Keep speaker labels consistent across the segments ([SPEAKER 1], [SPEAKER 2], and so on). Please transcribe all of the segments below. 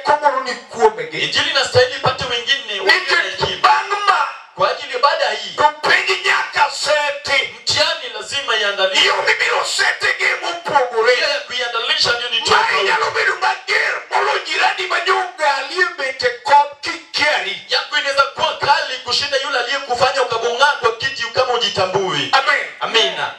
[SPEAKER 1] Komoro ni kuomegi.
[SPEAKER 2] Injili inastahili ipate wengine walio na
[SPEAKER 1] Nikech
[SPEAKER 2] hekima.
[SPEAKER 1] bang' ma
[SPEAKER 2] Kwa ajili baada ya hii
[SPEAKER 1] to penj nyaka seti.
[SPEAKER 2] mtihani lazima iandaliwe.
[SPEAKER 1] Yo mibiro setigi mopogore.
[SPEAKER 2] Njia ya kuiandalisha ndio ni
[SPEAKER 1] Mae
[SPEAKER 2] tofauti.
[SPEAKER 1] nyalo bedo mager molo jirani ma nyogalie bet e kom kikiari.
[SPEAKER 2] Yako inaweza kuwa kali kushinda yule aliyekufanya ukagong'aa kwa kiti kama hujitambui.
[SPEAKER 1] Amen.
[SPEAKER 2] Amina.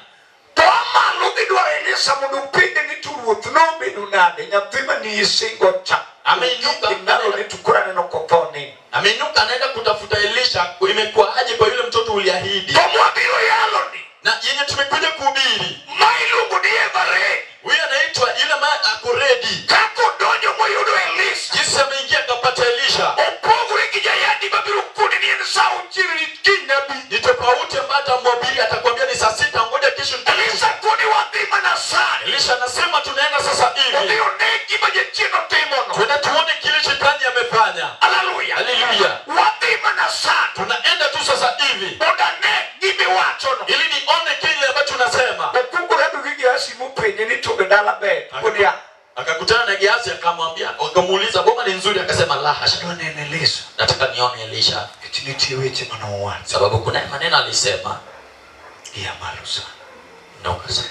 [SPEAKER 1] To amalo gidwaro Elisa mondo openje ni to ruoth nobedo nade nyathi mane isingo cha.
[SPEAKER 2] Ameinuka.
[SPEAKER 1] Ndalo ni to koro aneno kotho nindo.
[SPEAKER 2] Ameinuka anaenda kutafuta Elisha, imekuwa aje kwa yule mtoto uliahidi?
[SPEAKER 1] To mwabiro yalo ni
[SPEAKER 2] Na yenye tumekuja kuhubiri,
[SPEAKER 1] ma iluongo ni Everett.
[SPEAKER 2] huyu anaitwa yule ma ako ready.
[SPEAKER 1] Kaka odonjo moyudo Elisa.
[SPEAKER 2] Jinsi ameingia akapata Elisha
[SPEAKER 1] Opogore gi jayandi mabiro koni ni en sa auchiel kiny nabi.
[SPEAKER 2] ni tofauti, ambaye atamwabiri atakwambia ni saa 6, ngoja kesho nitakuja.
[SPEAKER 1] Elisa koni wadhi mana sani.
[SPEAKER 2] Elisha anasema tunaenda sasa
[SPEAKER 1] Odhi
[SPEAKER 2] hivi,
[SPEAKER 1] one gima jachien otimono.
[SPEAKER 2] twende tuone kile shetani amefanya.
[SPEAKER 1] Haleluya.
[SPEAKER 2] Haleluya,
[SPEAKER 1] Wadhi mana sani.
[SPEAKER 2] tunaenda tu sasa hivi
[SPEAKER 1] Mondo ane gimiwachono.
[SPEAKER 2] ili nione kile ambacho unasema.
[SPEAKER 1] Okuongo rado gi Gehazi mopenje ni to be dala ber. Koni ya.
[SPEAKER 2] Akakutana na Gehazi akamwambia, akamuuliza boma ni nzuri? Akasema la hasha,
[SPEAKER 1] Adwa neno Elisa.
[SPEAKER 2] nataka nione Elisha,
[SPEAKER 1] Nikech nitie weche manowacho.
[SPEAKER 2] sababu kuna maneno alisema.
[SPEAKER 1] Ia malo sana.
[SPEAKER 2] Inuka sana.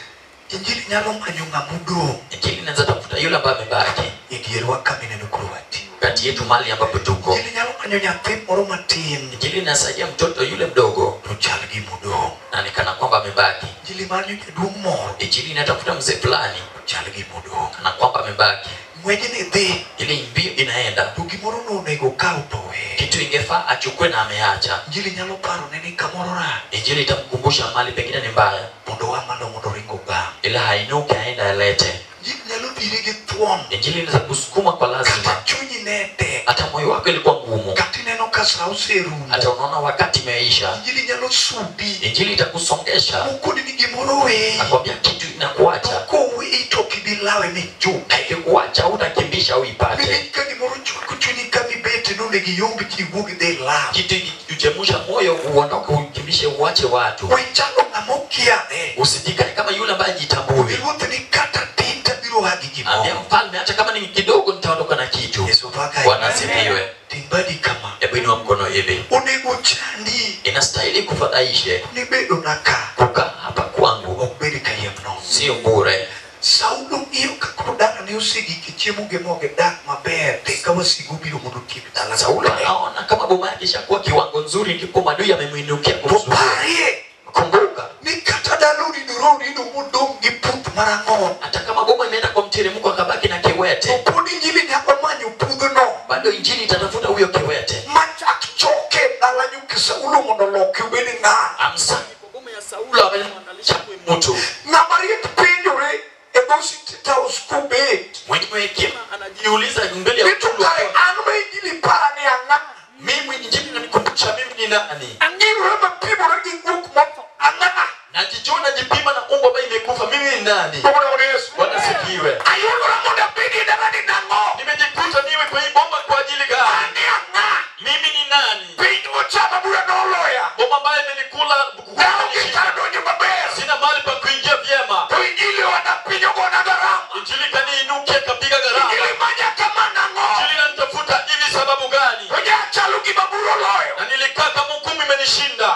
[SPEAKER 1] Injili nyalo manyo ng'ama odong'
[SPEAKER 2] Injili inaweza tafuta yule ambaye amebaki
[SPEAKER 1] e dierwa kamineno koro wati.
[SPEAKER 2] kati yetu mahali ambapo tuko.
[SPEAKER 1] Injili nyalo manyo nyathi moro matin
[SPEAKER 2] Injili inasaidia mtoto yule mdogo
[SPEAKER 1] to chal gi modong'.
[SPEAKER 2] na ni kana kwamba amebaki.
[SPEAKER 1] Injili manyo jaduong' moro
[SPEAKER 2] Injili inatafuta mzee fulani
[SPEAKER 1] to chal gi modong'.
[SPEAKER 2] kana kwamba amebaki.
[SPEAKER 1] Ng'wejni dhi
[SPEAKER 2] Ile mbio inaenda,
[SPEAKER 1] to gimoro nonego okaw to owe.
[SPEAKER 2] kitu ingefaa achukue na ameacha.
[SPEAKER 1] Injili nyalo parone ni kamoro rach
[SPEAKER 2] Injili itamkumbusha mahali pengine ni mbaya,
[SPEAKER 1] mondo oa malo mondo oring ogam.
[SPEAKER 2] ila hainuki aenda alete.
[SPEAKER 1] Injili nyalo dhiri gi thuon
[SPEAKER 2] Injili inaweza kusukuma kwa lazima,
[SPEAKER 1] kata chunyi ne tek
[SPEAKER 2] hata moyo wako ilikuwa ngumu,
[SPEAKER 1] kata ineno ka sa oserumo.
[SPEAKER 2] hata unaona wakati imeisha.
[SPEAKER 1] Injili nyalo sudi
[SPEAKER 2] Injili itakusongesha,
[SPEAKER 1] mokoni ni gimoro weyi
[SPEAKER 2] nakwambia kitu inakuacha,
[SPEAKER 1] to koweyi to ok ibi lawe michuke.
[SPEAKER 2] na ikikuacha utakimbisha uipate.
[SPEAKER 1] Nikech ka gimoro chwako chunyi kamibete nonego iyomb ji iwuog idhi ilaw.
[SPEAKER 2] Kitu ikichemsha moyo uondoke, ukimbishe, uache watu.
[SPEAKER 1] We chalo ng'ama okiare.
[SPEAKER 2] Usijikae kama yule ambaye hajitambui.
[SPEAKER 1] Ruoth ni kata tin tabiro a gi
[SPEAKER 2] Ambia
[SPEAKER 1] gimoro.
[SPEAKER 2] mfalme, hata kama ni kidogo nitaondoka na kitu.
[SPEAKER 1] Yesu paka.
[SPEAKER 2] Bwana asifiwe.
[SPEAKER 1] Ting badi kama.
[SPEAKER 2] Hebu inua mkono hivi.
[SPEAKER 1] Onego chandi
[SPEAKER 2] Inastahili kufadhaishe
[SPEAKER 1] ni bedo na ka
[SPEAKER 2] kukaa hapa kwangu,
[SPEAKER 1] ok bed kayiem nono.
[SPEAKER 2] sio bure.
[SPEAKER 1] Saulo ng'iyo ka koro dalane osegik e chiemo gi mo gidak maber to eka wasigu obiro mondo otiek dala.
[SPEAKER 2] Saulo anaona kama boma yake ishakuwa kiwango nzuri, ndipo maadui amemwinukia
[SPEAKER 1] To
[SPEAKER 2] kumsumbua.
[SPEAKER 1] parie
[SPEAKER 2] Kumbuka,
[SPEAKER 1] ni kata dala oridore orido modong' gi puth marang'on.
[SPEAKER 2] hata kama boma imeenda kwa mteremko akabaki na
[SPEAKER 1] To
[SPEAKER 2] kiwete,
[SPEAKER 1] pod injili nyalo manyo pudhno
[SPEAKER 2] bado injili itatafuta huyo kiwete
[SPEAKER 1] machak choke e dala nyuki Saulo mondo oloke obed ng'a.
[SPEAKER 2] amsanye kwa boma ya Saulo amemwangalisha huyu mtu
[SPEAKER 1] Ng'ama riek penjore e dho State House kobet
[SPEAKER 2] mwenye hekima anajiuliza mbele ya
[SPEAKER 1] ni to
[SPEAKER 2] mtu,
[SPEAKER 1] kare an ma injili para ni ang'a.
[SPEAKER 2] mimi injili inanikumbusha mimi ni nani?
[SPEAKER 1] Ang'irore mapimore gi guok motho ang'a.
[SPEAKER 2] Najijua, najipima na ungo ambayo imekufa, mimi ni nani?
[SPEAKER 1] Bwana Yesu.
[SPEAKER 2] Bwana sifiwe.
[SPEAKER 1] Ayudora mondo abedi e dalani nang'o?
[SPEAKER 2] Nimejikuta niwe kwa hii bomba kwa ajili gani?
[SPEAKER 1] An ni ang'a?
[SPEAKER 2] Mimi ni nani?
[SPEAKER 1] Piny mochama bura noloya.
[SPEAKER 2] Bomba ambayo imenikula
[SPEAKER 1] Ne ok
[SPEAKER 2] kukunishinda.
[SPEAKER 1] gichano donjo maber.
[SPEAKER 2] Sina mahali pa kuingia vyema.
[SPEAKER 1] To injili wana piny ogona garama.
[SPEAKER 2] Injili kaniinukia kapiga gharama.
[SPEAKER 1] Injili manya kama nang'o?
[SPEAKER 2] Injili inanitafuta hivi sababu gani?
[SPEAKER 1] To nyachalo gima bura oloyo.
[SPEAKER 2] Na nilikaa kama hukumu imenishinda.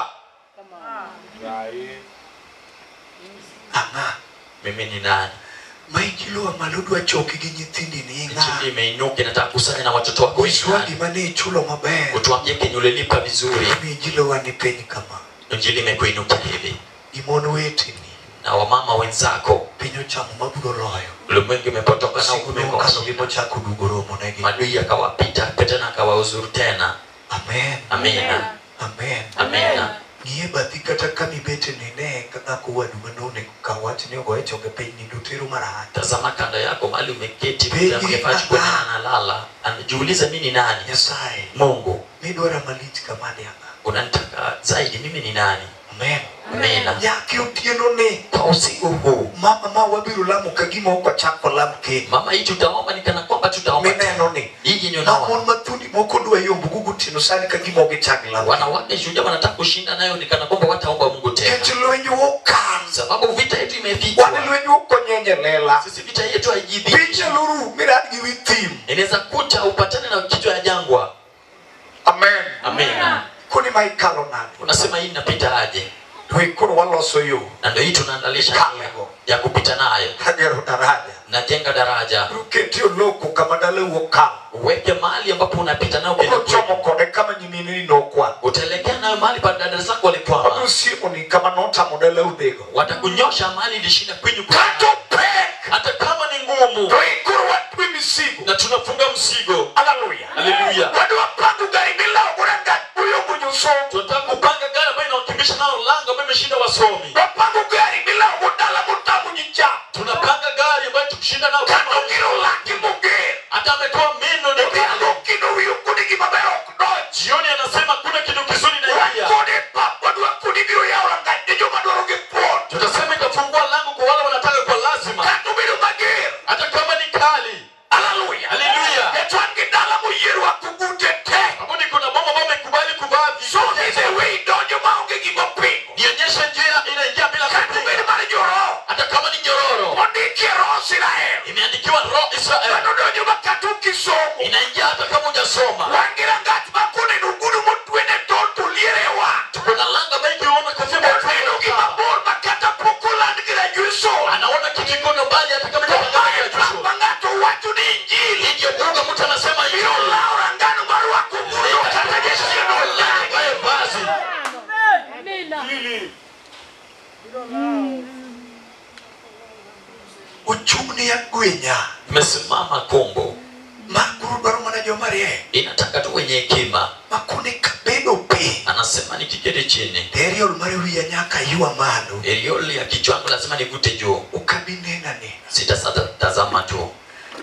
[SPEAKER 1] Ang'a?
[SPEAKER 2] Mimi ni nani?
[SPEAKER 1] Ma injili oa malo dwa choki gi nyithindi ni ing'a.
[SPEAKER 2] Injili imeinuka inataka kusanya na watoto wako. Ni
[SPEAKER 1] Nyiswa
[SPEAKER 2] nani?
[SPEAKER 1] gima ne ichulo maber.
[SPEAKER 2] Utuambie kenye ulilipa vizuri.
[SPEAKER 1] Mi injili oa ni piny kama.
[SPEAKER 2] Injili imekuinukia hivi.
[SPEAKER 1] Gi mon weteni.
[SPEAKER 2] Na wamama wenzako,
[SPEAKER 1] Piny ochamo ma bura oloyo.
[SPEAKER 2] ulimwengu imepotoka na
[SPEAKER 1] Siku
[SPEAKER 2] hukumu
[SPEAKER 1] nokalo gi
[SPEAKER 2] imewashinda.
[SPEAKER 1] mochako duogo romo negi.
[SPEAKER 2] Adui akawapita tena akawauzuru tena.
[SPEAKER 1] Amen.
[SPEAKER 2] Amina.
[SPEAKER 1] Amen.
[SPEAKER 2] Amina.
[SPEAKER 1] Ng'iye bathi kata kamibete ni ne ka dhako wadu manonego kaw wach ni ogoye chonge piny nindo tero marach.
[SPEAKER 2] Tazama kando yako mahali umeketi,
[SPEAKER 1] Pili,
[SPEAKER 2] mtu achukue
[SPEAKER 1] aha.
[SPEAKER 2] na analala, anajiuliza mimi ni nani?
[SPEAKER 1] Nyasaye
[SPEAKER 2] Mungu,
[SPEAKER 1] midwara malich kamani ang'a.
[SPEAKER 2] unanitaka zaidi, mimi ni nani?
[SPEAKER 1] Amen.
[SPEAKER 2] Amina.
[SPEAKER 1] Nyaki otieno ni
[SPEAKER 2] Kwa usiku huu
[SPEAKER 1] mama ma wabiro lamo ka gima ok wachako lam kendo.
[SPEAKER 2] mama hii tutaomba ni kana kwamba tutaomba tena.
[SPEAKER 1] Mineno ni
[SPEAKER 2] Hii yenye
[SPEAKER 1] ma
[SPEAKER 2] unaona
[SPEAKER 1] mon mathundi moko dwa yombo go gotieno sani ka gima ok gichak lam.
[SPEAKER 2] wanawake shujaa wanataka kushinda nayo ni kana kwamba wataomba Mungu tena,
[SPEAKER 1] Nikech lweny okan.
[SPEAKER 2] sababu vita yetu imefichwa.
[SPEAKER 1] Wan lweny ok onyenye fwenye lela.
[SPEAKER 2] Sisi vita yetu haijidhihirishi.
[SPEAKER 1] Picha luru mirad gi wi thim.
[SPEAKER 2] Inaweza kuta upatane na kichwa ya jangwa.
[SPEAKER 1] Amen.
[SPEAKER 2] Amen.
[SPEAKER 1] Kuni maikalo nade.
[SPEAKER 2] Unasema hii inapita aje?
[SPEAKER 1] To waloso yo.
[SPEAKER 2] Na ndio hii tunaandalisha ya kupita nayo.
[SPEAKER 1] Kagero daraja.
[SPEAKER 2] Najenga daraja.
[SPEAKER 1] Uketi oloko kama dale uokal.
[SPEAKER 2] Uweke mahali ambapo unapita nayo
[SPEAKER 1] kile. Uchomo kode kama nyimini nokwa.
[SPEAKER 2] Utaelekea nayo mahali pa dada zako walikwama.
[SPEAKER 1] Usiku ni kama nota modele udego.
[SPEAKER 2] Watakunyosha mahali ilishinda kwinyu.
[SPEAKER 1] Kato pek.
[SPEAKER 2] Hata kama ni ngumu.
[SPEAKER 1] Tuikuru watu misigo.
[SPEAKER 2] Na tunafunga mzigo.
[SPEAKER 1] Haleluya.
[SPEAKER 2] Haleluya.
[SPEAKER 1] Wadu wapangu gari bila oguranga uyongo nyuso.
[SPEAKER 2] Tunataka kupanga gari ambayo inawakimbisha nao lango ambayo imeshinda wasomi.
[SPEAKER 1] Wapangu gari bila ogudala mutamu nyicha.
[SPEAKER 2] Tunapanga gari ambayo tukushinda nao.
[SPEAKER 1] Kato kiro laki muge.
[SPEAKER 2] Hata ametoa meno ni
[SPEAKER 1] kali.
[SPEAKER 2] Jioni anasema kuna kitu kizuri na ingia. Tutasema itafungua lango kwa wale wanataka kwa lazima. Hata kama ni kali.
[SPEAKER 1] Haleluya.
[SPEAKER 2] Haleluya. Hapo ni kuna mama ambaye amekubali kuvaa Nionyeshe njia inaingia bila kupinga. Hata kama ni nyororo. Imeandikiwa Roho Israel. Inaingia hata kama hujasoma. Tuko na lango ambayo ikiona kofia anaona kitu iko mbali hata kama ni ndio mtu anasema hiyo.
[SPEAKER 1] Uchumni ya gwenya.
[SPEAKER 2] Mesimama kombo.
[SPEAKER 1] Makuru baro mana joma riek.
[SPEAKER 2] Inataka tu wenye hekima.
[SPEAKER 1] Makune kabedo pe.
[SPEAKER 2] Anasema nikiketi chini.
[SPEAKER 1] Eriol mare wiya nyaka yua malo.
[SPEAKER 2] Eriol ya kichwa yangu lazima nivute juu.
[SPEAKER 1] Ukabinena nena.
[SPEAKER 2] Sitatazama tu.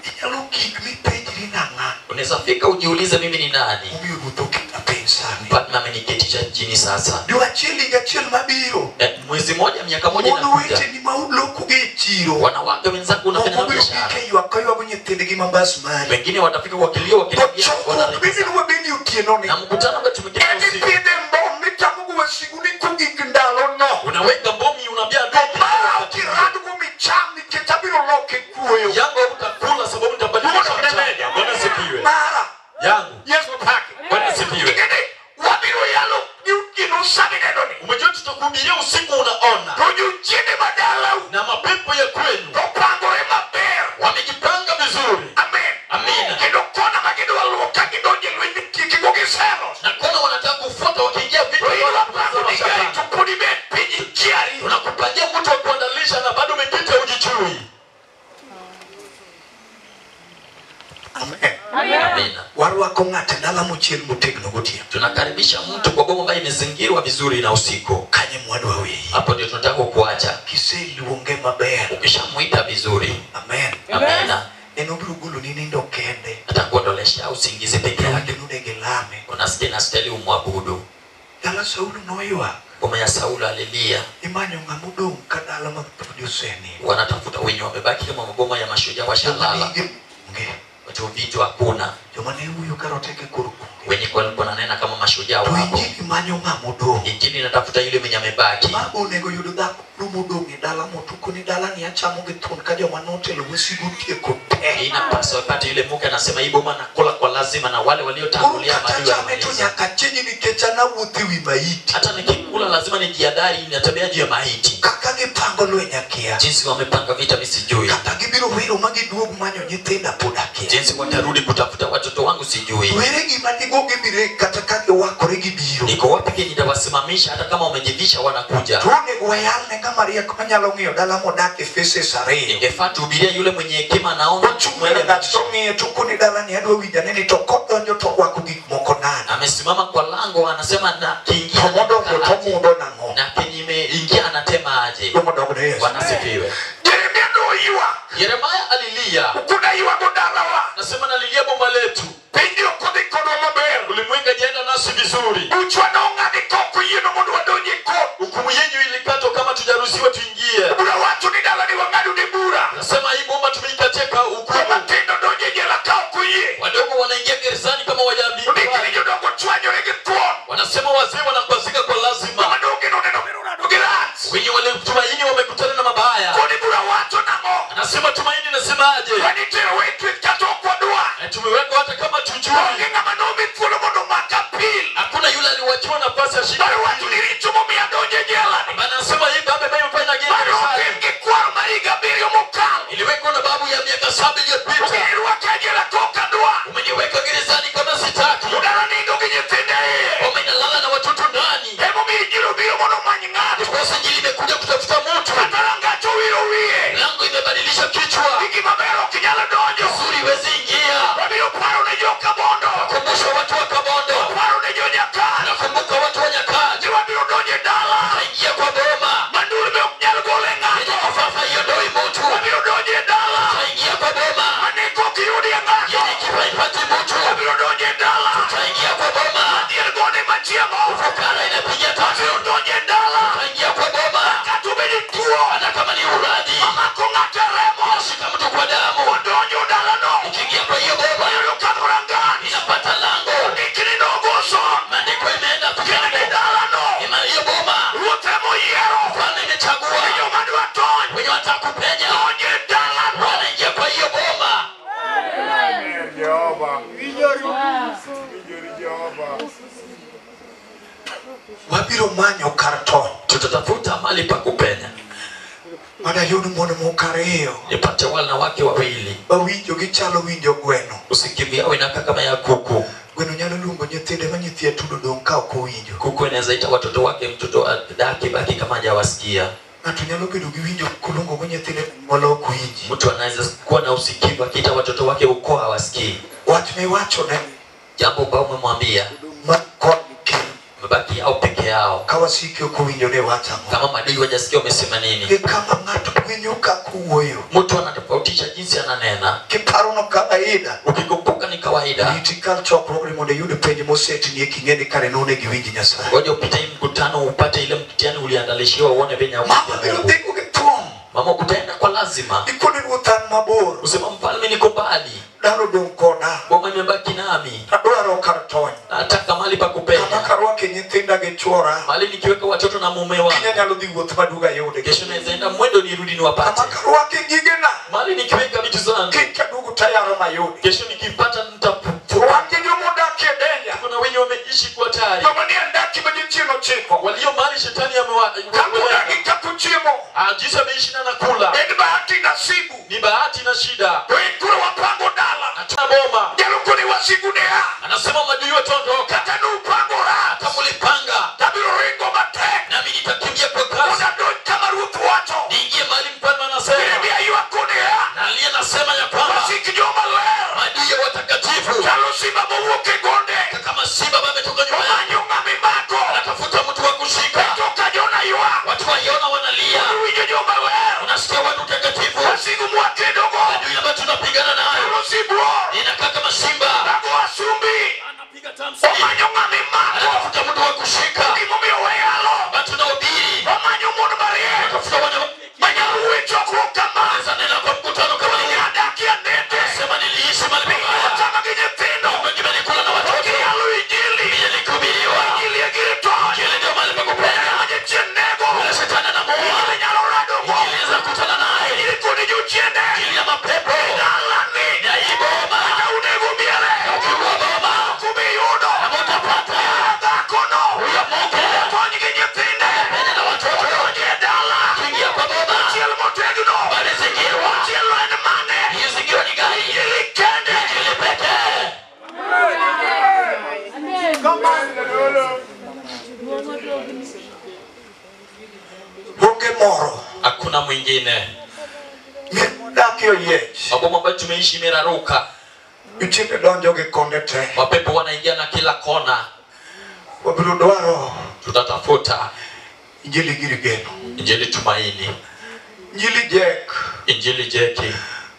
[SPEAKER 1] Inyalo gik mipenjri nang'a.
[SPEAKER 2] Unaweza fika ujiulize mimi ni nani.
[SPEAKER 1] Omiyo ruoth oketa piny sani.
[SPEAKER 2] Mfalme ameniketisha chini sasa.
[SPEAKER 1] Dwe achiel higa achiel mabiro.
[SPEAKER 2] Mwezi moja miaka moja
[SPEAKER 1] Mon
[SPEAKER 2] inakuja.
[SPEAKER 1] weteni ma uloko e chiro.
[SPEAKER 2] Wanawake wenzangu unafanya
[SPEAKER 1] Moko biro
[SPEAKER 2] biashara.
[SPEAKER 1] gik e ywak ka ywago nyithindgi ma mbas mari.
[SPEAKER 2] Wengine watafika kwa kilio wakilia
[SPEAKER 1] To chokruok mibiro wabedi otieno ni.
[SPEAKER 2] Na mkutano ambao tumekutana
[SPEAKER 1] En
[SPEAKER 2] usiku.
[SPEAKER 1] ipidhe mbom mitamogo wasigu ni kogik ndalo no.
[SPEAKER 2] Unaweka bomu unaambia
[SPEAKER 1] To mara ok iradgo micham nikech abiro loke kuoyo.
[SPEAKER 2] Yangu utakula sababu nitabadilisha mchanga. Bwana asifiwe.
[SPEAKER 1] Mara.
[SPEAKER 2] Yangu.
[SPEAKER 1] Yesu pake.
[SPEAKER 2] Bwana asifiwe.
[SPEAKER 1] Ingeni wabiro yalo ni otieno sani neno ni.
[SPEAKER 2] Umejua tutakuhubiria usiku unaona.
[SPEAKER 1] To jochiende madalau.
[SPEAKER 2] Na mapepo ya kwenu.
[SPEAKER 1] To pangore maber.
[SPEAKER 2] Wamejipanga vizuri.
[SPEAKER 1] Amen.
[SPEAKER 2] Amina.
[SPEAKER 1] Kendo kona ma gidwa luwo ka gidonje lweny kik go gisero.
[SPEAKER 2] Na kona wanataka kufuata wakiingia vita.
[SPEAKER 1] To idwa pango ni gari to pod ibet piny ikiari.
[SPEAKER 2] Tunakupangia mtu wa kuandalisha na bado umeketi hujichui.
[SPEAKER 1] Amen.
[SPEAKER 2] Amina.
[SPEAKER 1] Warwako ng'ato e dala mochiel motegno gotieno.
[SPEAKER 2] Tunakaribisha mtu kwa boma ambayo imezingirwa vizuri na usiku.
[SPEAKER 1] Kanye mwadwa weyi.
[SPEAKER 2] Hapo ndio tunataka kukuacha.
[SPEAKER 1] Kiseluonge maber.
[SPEAKER 2] Ukishamuita vizuri.
[SPEAKER 1] Amen.
[SPEAKER 2] Amina.
[SPEAKER 1] En obiro goloni nindo kende.
[SPEAKER 2] Atakuondolesha usingizi peke yake.
[SPEAKER 1] Onego ilame.
[SPEAKER 2] Unasikia inastahili umwabudu.
[SPEAKER 1] Dala Saulo noywak.
[SPEAKER 2] Boma ya Saulo alilia.
[SPEAKER 1] Imanyo ng'ama odong' ka dala ma pod osenindo.
[SPEAKER 2] Wanatafuta wenye wamebaki kama maboma ya mashujaa washalala. Watu vitu hakuna.
[SPEAKER 1] Joma ne wuoyo ka roteke koro onge.
[SPEAKER 2] Wenye walikuwa wananena kama mashujaa
[SPEAKER 1] To
[SPEAKER 2] wapo.
[SPEAKER 1] injili manyo ng'ama odong'.
[SPEAKER 2] Injili inatafuta yule mwenye amebaki.
[SPEAKER 1] Baba onego yud dhako modong' e dala motuko ni dala ni achamo gi thuon ka joma notelo wasigu tieko te.
[SPEAKER 2] Inapaswa apate yule mke anasema hii boma nakula kwa lazima na wale
[SPEAKER 1] Koro
[SPEAKER 2] waliotangulia
[SPEAKER 1] kata
[SPEAKER 2] maadui
[SPEAKER 1] chame to
[SPEAKER 2] wamemaliza.
[SPEAKER 1] nyaka chenji nikech an awuotho ewi maiti.
[SPEAKER 2] Hata nikikula lazima nijiadhari natembea juu ya maiti.
[SPEAKER 1] Kaka gipango lweny akia.
[SPEAKER 2] Jinsi wamepanga vita mimi sijui.
[SPEAKER 1] Kata gibiro wero ma giduog manyo nyithinda pod akia.
[SPEAKER 2] Jinsi watarudi kutafuta watoto wangu sijui.
[SPEAKER 1] To ere gima digo gibire kata ka giwakore gibiro.
[SPEAKER 2] Niko wapi kenye nitawasimamisha hata kama wamejivisha wanakuja.
[SPEAKER 1] To onego wayal ne ng'ama riek manyalo ng'iyo dala modak e faces ariyo.
[SPEAKER 2] Ingefaa tuhubirie yule mwenye hekima anaona
[SPEAKER 1] Ochung'
[SPEAKER 2] mwele
[SPEAKER 1] e rangach to ng'iyo to koni dala ni adwa winjo ane ni to kodonjo to orwako gik moko nade.
[SPEAKER 2] Amesimama kwa lango anasema na kiingia
[SPEAKER 1] To modonjo to ng'udho nang'o.
[SPEAKER 2] na kinyime ingia anatema aje.
[SPEAKER 1] Joma odongo ne Yesu.
[SPEAKER 2] Bwana asifiwe.
[SPEAKER 1] Jeremia noywak.
[SPEAKER 2] Yeremia alilia.
[SPEAKER 1] Kuna ywago dalawa.
[SPEAKER 2] Nasema nalilia boma letu.
[SPEAKER 1] Piny ok odhi kodwa maber.
[SPEAKER 2] Ulimwengu hajaenda nasi vizuri.
[SPEAKER 1] Buchwa nong'adi kok oyienwa mondo wadonj e kot.
[SPEAKER 2] Hukumu yenyu ilikatwa kama tujaruhusiwa tuingie.
[SPEAKER 1] Bura wacho ni dalani wang'ado ne bura.
[SPEAKER 2] Nasema hii boma tumeikatia kwa hukumu.
[SPEAKER 1] Joma tindo donjo e jela ka ok oyie.
[SPEAKER 2] Wadogo wanaingia gerezani kama wajaambiwa.
[SPEAKER 1] Ondik ni jodongo chwanyore gi thuon.
[SPEAKER 2] Wanasema wazee wanakwazika kwa lazima.
[SPEAKER 1] Joma donge noneno mirurado gi rach.
[SPEAKER 2] Wenye walitumaini wamekutana na mabaya.
[SPEAKER 1] Koni bura wacho nang'o?
[SPEAKER 3] Jehova. Winjori Jehova.
[SPEAKER 1] Wabiro manyo kar tony.
[SPEAKER 2] Tutatafuta mahali pa kupenya.
[SPEAKER 1] Mana yud mon moko ariyo.
[SPEAKER 2] Nipate wanawake wawili.
[SPEAKER 1] Mawinjo gichalo winjo gweno.
[SPEAKER 2] Usikivu yao inakaa kama ya kuku.
[SPEAKER 1] Gweno nyalo luongo nyithinde ma nyithi atudo dong' ka ok owinjo.
[SPEAKER 2] Kuku inaweza ita watoto wake, mtoto daki baki kama hajawasikia.
[SPEAKER 1] Ng'ato nyalo bedo gi winjo koluongo go nyithinde molo ok winji.
[SPEAKER 2] Mtu anaweza kuwa na usikivu akiita watoto wake ukoo hawasikii.
[SPEAKER 1] Wach miwacho ne
[SPEAKER 2] jambo ambalo umemwambia
[SPEAKER 1] ma kodgi
[SPEAKER 2] mabaki au peke yao.
[SPEAKER 1] Ka wasiki ok owinjo ne wach ang'o.
[SPEAKER 2] Kama madui hawajasikia umesema nini.
[SPEAKER 1] Gi kama ng'ato winjo kaka owuoyo.
[SPEAKER 2] Mtu anatofautisha jinsi ananena.
[SPEAKER 1] Kiparo no kawaida.
[SPEAKER 2] Ukikumbuka ni kawaida.
[SPEAKER 1] Iti kar chokruogni mondo iyud penj mosetni king'e ni kare nonego iwinj Nyasaye.
[SPEAKER 2] Ngoja upite hii mkutano upate ile mtihani uliandalishiwa uone venye
[SPEAKER 1] Mama biro dhi gi thuon.
[SPEAKER 2] Mama utaenda kwa lazima.
[SPEAKER 1] Ikoni ruoth an mabor.
[SPEAKER 2] Usema mfalme niko mbali.
[SPEAKER 1] Dala odong' koda.
[SPEAKER 2] Boma imebaki nami.
[SPEAKER 1] Adwaro kar tony.
[SPEAKER 2] Nataka mahali pa kupenya.
[SPEAKER 1] Kama karwake nyithinda gi chuora.
[SPEAKER 2] Mahali nikiweka watoto na mume wangu.
[SPEAKER 1] Kiny anyalo dhi wuoth maduogo ayude.
[SPEAKER 2] Kesho naweza enda mwendo nirudi niwapate.
[SPEAKER 1] Kama karwake gigena.
[SPEAKER 2] Mahali nikiweka vitu zangu.
[SPEAKER 1] Kiny kaduogo tayaro mayude.
[SPEAKER 2] Kesho nikipata nitapu.
[SPEAKER 1] Rwake jomodak e danger.
[SPEAKER 2] Kuna wenye wameishi kwa hatari.
[SPEAKER 1] Joma nie daki ma jachien ochiko.
[SPEAKER 2] Walio mahali shetani amewa.
[SPEAKER 1] Kaka kaka chiemo.
[SPEAKER 2] Jinsi ameishi na nakula.
[SPEAKER 1] En bahati nasibu.
[SPEAKER 2] Ni bahati na shida.
[SPEAKER 1] To in koro wapango dala.
[SPEAKER 2] Hatuna boma.
[SPEAKER 1] Nyalo koni wasigu ne a.
[SPEAKER 2] Anasema maadui wataondoka.
[SPEAKER 1] Kata nupango rach.
[SPEAKER 2] Hata mulipanga.
[SPEAKER 1] Tabiro ringo matek.
[SPEAKER 2] Nami nitakimbia kwa kasi.
[SPEAKER 1] Mondo adonj kama ruoth wacho.
[SPEAKER 2] Niingie mahali mfalme anasema.
[SPEAKER 1] Yeremia ywak koni a.
[SPEAKER 2] Na aliye nasema ya kwamba
[SPEAKER 1] wasik joma ler.
[SPEAKER 2] Maadui ya watakatifu.
[SPEAKER 1] Chalo simba mowuok e gonde.
[SPEAKER 2] Kama simba ambaye ametoka nyuma.
[SPEAKER 1] Omanyo ng'ama imako.
[SPEAKER 2] Anatafuta mtu wa kushika.
[SPEAKER 1] Toka Jona ywak.
[SPEAKER 2] Watu wa Yona wanalia.
[SPEAKER 1] Uwinjo joma ler.
[SPEAKER 2] Unasikia watu takatifu.
[SPEAKER 1] Wasigu mwakedogo.
[SPEAKER 2] Adui ambaye tunapigana nayo.
[SPEAKER 1] Chalo sibuor.
[SPEAKER 2] Inakaa kama simba.
[SPEAKER 1] Mago asumbi.
[SPEAKER 2] Anapiga tamsi.
[SPEAKER 1] Omanyo ng'ama imako.
[SPEAKER 2] Anatafuta mtu wa kushika.
[SPEAKER 1] Gimomiyo weyalo.
[SPEAKER 2] Ambaye tunahubiri.
[SPEAKER 1] Omanyo mon mariek.
[SPEAKER 2] Anatafuta wanawake.
[SPEAKER 1] Manyalo wuoyo e chokruok kama.
[SPEAKER 2] Anaweza nena kwa mkutano kama huu.
[SPEAKER 1] Adakie nende.
[SPEAKER 2] Sema niliishi mahali pabaya.
[SPEAKER 1] Chama gi nyithindo.
[SPEAKER 2] Wengine nilikula na watoto.
[SPEAKER 1] Giyalo injili.
[SPEAKER 2] Mimi nilihubiriwa.
[SPEAKER 1] Injili e gir tony.
[SPEAKER 2] Injili ndio mahali pa kupenya.
[SPEAKER 1] Ma jachien nego.
[SPEAKER 2] Yule shetani anamuua.
[SPEAKER 1] Injili nyalo radogo.
[SPEAKER 2] Injili inaweza kukutana naye.
[SPEAKER 1] Injili koni jochiende.
[SPEAKER 2] Injili ya mapepo.
[SPEAKER 1] Dalani.
[SPEAKER 2] Ni hii boma.
[SPEAKER 1] Kata unego miele.
[SPEAKER 2] Ukiua boma.
[SPEAKER 1] Kumiyudo.
[SPEAKER 2] Na mtapata.
[SPEAKER 1] Dhakono.
[SPEAKER 2] Huyo mke.
[SPEAKER 1] Tony gi nyithinde.
[SPEAKER 2] Penya na watoto.
[SPEAKER 1] Odonjo e dala.
[SPEAKER 2] Kiingia kwa boma.
[SPEAKER 1] Chiel motegno.
[SPEAKER 2] Walizingirwa.
[SPEAKER 1] Chielo en mane.
[SPEAKER 2] Ilizingirwa ni gani?
[SPEAKER 1] Injili kende.
[SPEAKER 2] Injili pekee.
[SPEAKER 3] Jadolo.
[SPEAKER 1] Onge moro.
[SPEAKER 2] Hakuna mwingine.
[SPEAKER 1] Mier modakie oyiech.
[SPEAKER 2] Maboma ambayo tumeishi imeraruka.
[SPEAKER 1] Jochiende donjo gi konde te.
[SPEAKER 2] Mapepo wanaingia na kila kona.
[SPEAKER 1] Wabiro dwaro.
[SPEAKER 2] Tutatafuta
[SPEAKER 1] Injili gir geno.
[SPEAKER 2] Injili tumaini.
[SPEAKER 1] Injili Jack.
[SPEAKER 2] Injili Jeki.